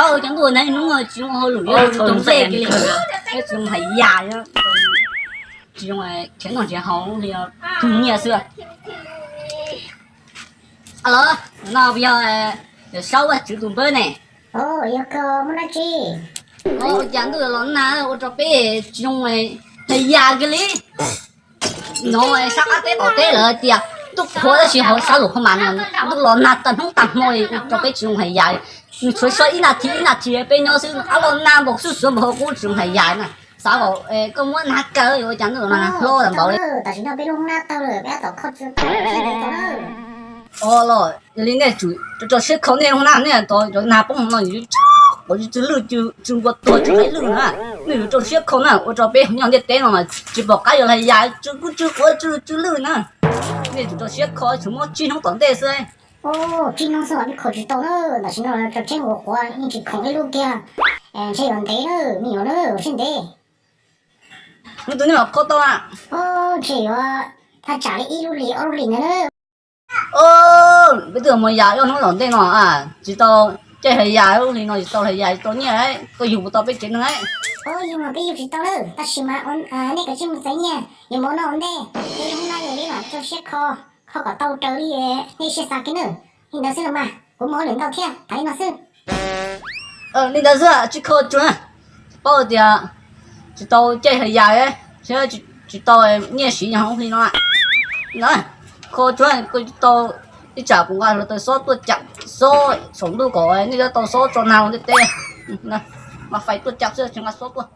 Cov ntuj na, hnub no tsis zoo hauj lwm, tsis zoo hais yam, tsis zoo nrhiav noj nrhiav haus li, tus nyiaj xwb. Los no yog Saub Vaj Tswv tus npawb ne. Yog koj muaj dab tsi? Ua cas ntuj los nag ua rau peb tsis zoo hais yam kiag li. No sab qab teb tom teb lawv tias ntuj qhuav tab sis hauv sab lus qhuav mas no ntuj los nag tag hnub tag hmo li ua rau peb tsis zoo hais yam. Nws tshuav so ib nas this ib nas this peb nyob xwb, qab los nag npaum xwb xuav npaum hauv kuv tsis zoo hais yam na. Xav kom koj muab nag kaw yuav ua cas ntuj los nag hlob npaum li. Tam sim no peb lub hnub nab tawg lawm, peb tab tom kho tsis tau. Os los yog li nej tsum rau siab kho nej lub hnub nab, nej tos cov nag poob no yus tsis quav tsw lwj, tsw npua tuag tsw qaib lwj na. Nej yuav rau siab kho na, ua rau peb nyob ntiaj teb no mas tsis pom qab yuav hais yam, tsw kuj tsw quav tsw tsw lwj na. Nej tsum rau siab kho, tsum muab tsib hnub tom ntej xwb. Tsib hnub xwb mas peb kho tsis tau na, tam sim no tso tsheb nqus quav yeej tsis khoom ib lub kiag. Ntshe yuav ntev na, me nyuam na, ua siab ntev. Hnub twg nej mam kho tau a? Ntshe yuav thaj tsam li ib lub hlis ob lub hlis ntawd na. Peb twb mus yas ob hnub tom ntej no, tsis tau caij hais yas, lub hlis no tsis tau hais yas, tsis tau nyiaj, koj yug puas tau peb tsev neeg? Yug mas peb yug tsis tau na, tab sis mas nej kav tsij mus txais nyiaj, yuav mus noj ua ntej, peb hnub no yog li mam rau siab kho, kho kom tau raws li nej siab xav kiag na. Li ntawd xwb los mas kuv mus ua lwm ntau thiab, tham li no xwb. Li ntawd xwb, tsis kho tsuag, paub tias tsis tau caij hais yas thiab tsis tau nyiaj siv nyob hauv hli no. Kho tsuag, koj tau ib tsam kuv nqa hluav taws xob tuaj cam xob saum ntuj kom nej tau xob tso nag ua ntej teb, mas fais tuaj cam xwb tsis nqa xob tuaj.